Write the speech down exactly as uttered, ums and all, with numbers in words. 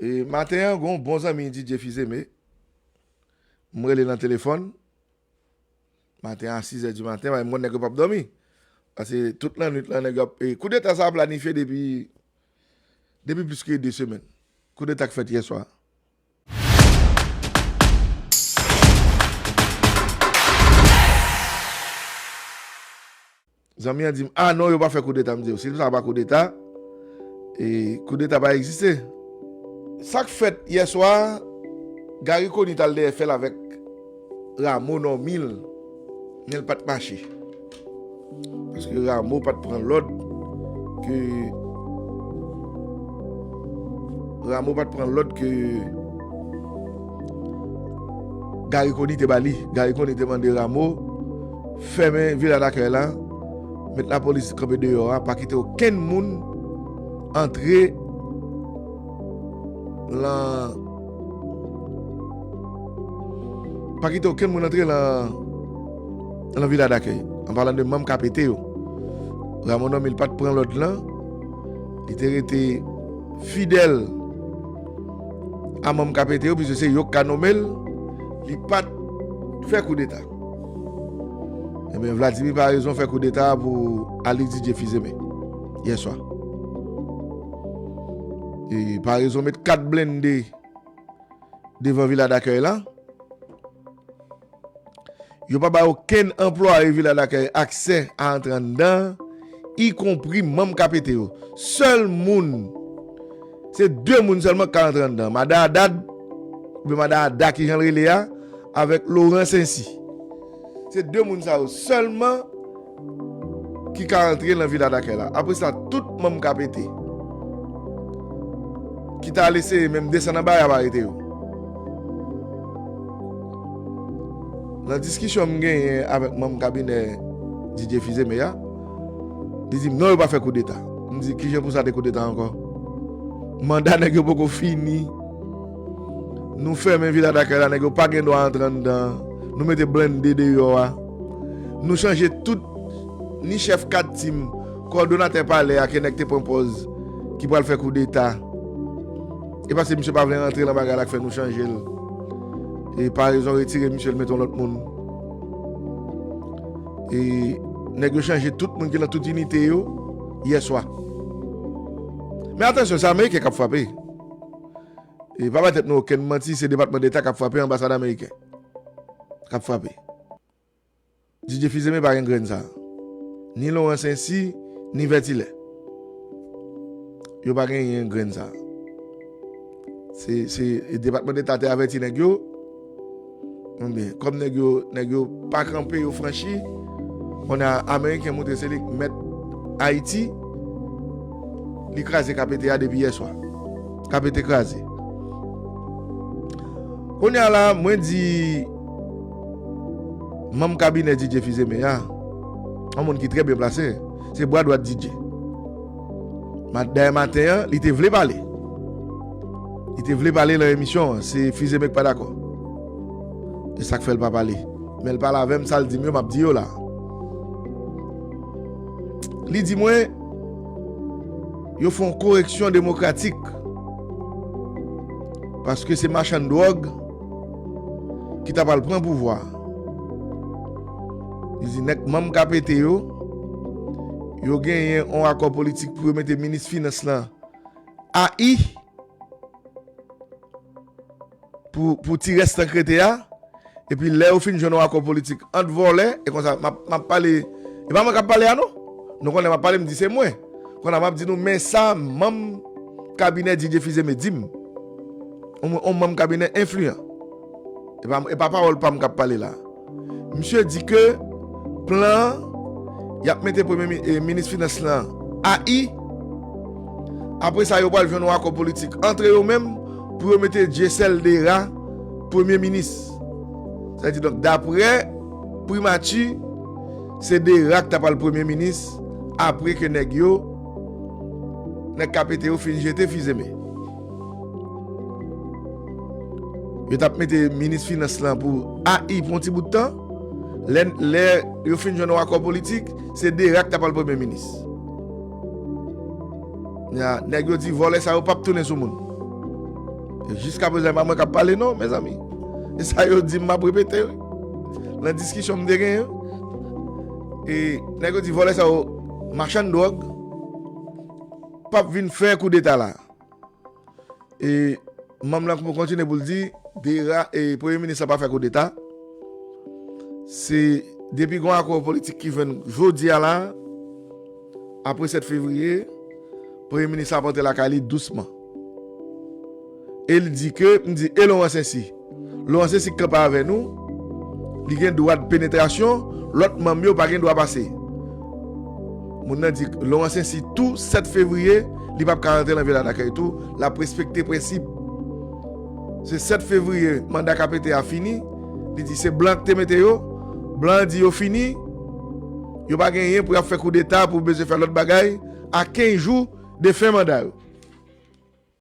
E maten an, gen yon bon zanmi D J Fizeme. M rele nan telefòn. Maten a, sis è di maten, m konn nèg yo p ap dòmi. Paske tout lannwit lan, nèg yo ap, e koudeta sa a planifye depi, depi plis ke de semèn. Koudeta k fèt yè swa. Zanmi an di m, "Ah non, yo pa fè koudeta." M di, "Si sa pa koudeta, e koudeta pa egziste." Sa k fèt yè swa, Garry Conille t al dèyè fè l avèk Rameau Normil, men l pa t mache. Paske Rameau pa t pran lòd ke, Rameau pa t pran lòd ke Garry Conille te ba li. Garry Conille te mande Rameau fèmen vila dakèy la, met lapolis kanpe deyò a, pa kite okenn moun antre lan, pa kite okenn moun antre lan, lan vila dakèy. An palan de manm K P T yo. Rameau Normil pa t pran lòd lan. Li te rete fidèl a manm K P T yo, piske se yo k ka nonmen l, li pa t fè koudeta. Ebyen, Vladimir Paraison fè koudeta pou Alix Didier Fils-Aimé, yè swa. E Paraison met kat blende devan vila dakèy la. Yo pa bay okenn anplwaye vila dakèy aksè a antre anndan, ikonpri manm K P T yo. Sèl moun, se de moun sèlman ki ka antre anndan. Madan Haddad, oubyen Madan Ada ki jan l rele a, avèk Laurent Saincy. Se de moun sa yo sèlman ki ka antre nan vila dakèy la. Apre sa, tout manm K P T ki ta al eseye menm desann anba a, y ap arete yo. Nan diskisyon m genyen avèk manm kabinè Didier Fils-Aimé a, li di m, "Non, yo pa fè koudeta." M di, "Kijan pou sa te koudeta ankò? Manda nèg yo poko fini. Nou fèmen vila dakèy la, nèg yo pa gen dwa antre anndan. Nou mete blende deyò a. Nou chanje tout, ni chèf kat tim, kowòdonatè palè a ke nèg te pran pòz ki pral fè koudeta. E paske misye pa vle rantre lan bagay la k fè nou chanje l. E Paraison retire misye, l mete yon lòt moun. E nèg yo chanje tout moun ki lan tout inite yo yè swa." Men atansyon, se Ameriken k ap frape. E pa bay tèt nou okenn manti, se Depatman Deta k ap frape, anbasad ameriken k ap frape. Didier Fils-Aimé pa gen grenn sa. Ni Laurent Saincy, ni Vètilè. Yo pa genyen grenn sa. Se, se Depatman Deta te avèti nèg yo. Ebyen, kòm nèg yo, nèg yo pa kanpe, yo franchi, kounye a Ameriken montre se li k mèt Ayiti, li kraze K P T a depi yè swa. K P T kraze. Kounye a la, mwen di manm kabinè Didier Fils-Aimé a, yon moun ki trè byen plase, se bra dwat Didier. Ma-, dayè maten an, li te vle pale. Li te vle pale lan emisyon an, se Fils-Aimé k pa dakò. E sa k fè l pa pale. Men l pale avè m, sa l di m yo, m ap di yo la. Li di mwen, yo fè yon koreksyon demokratik. Paske se machann dwòg ki ta pral pran pouvwa a. Li di nèg manm K P T yo, yo genyen yon akò politik pou yo mete minis finans lan A I pou, pou ti rès tan k rete a. Epi lè yo fin jwenn yon akò politik ant vòlè, e konsa, m ap, m ap pale, e pa mwen k ap pale a non. Nou konnen m ap pale, m di se mwen. Kounye a m ap di nou, men sa manm kabinè Didier Fils-Aimé di m. On, on manm kabinè enfliyan. E pa, e pa pawòl pa m k ap pale la. Misye di ke plan an, y ap mete premye mi-, e, minis finans lan A I. Apre sa, yo pral jwenn yon akò politik antre yo menm pou yo mete Dieuseul Dérat premye minis. Sa vle di, donk, daprè primati, se Dérat k ta pral premye minis apre ke nèg yo, nèg K P T yo fin jete Fils-Aimé. Yo t ap mete minis finans lan pou A I pou yon ti bout tan. Lè, lè yo fin jwenn yon akò politik, se Dérat k ta pral premye minis. Ya, nèg yo di vòlè sa yo p ap tounen sou moun. Jiskaprezan, e pa mwen k ap pale non, mezanmi. E sa yo di m, m ap repete wi. Nan diskisyon m te genyen, e nèg yo di vòlè sa yo, machann dwòg, p ap vin fè koudeta la. E manm lan pou kontinye pou l di, dera, e premye minis la pa fè koudeta. Se depi gon akò politik ki jwenn jodi a la, apre sèt fevriye, premye minis la ap antre lakay li dousman. E l di ke, m di, e Laurent Saincy? Laurent Saincy k kanpe avè nou, li gen dwa de penetrasyon, lòt manm yo pa gen dwa pase. Moun nan di, Laurent Saincy tou, sèt fevriye, li p ap ka rantre nan Vila dakèy tou, l ap respekte prensip. Se sèt fevriye, manda K P T a fini, li di se blan k te mete yo, blan di yo fini, yo pa gen yen pou y ap fè koudeta, pou bezwen fè lòt bagay, a kenz jou de fen manda yo.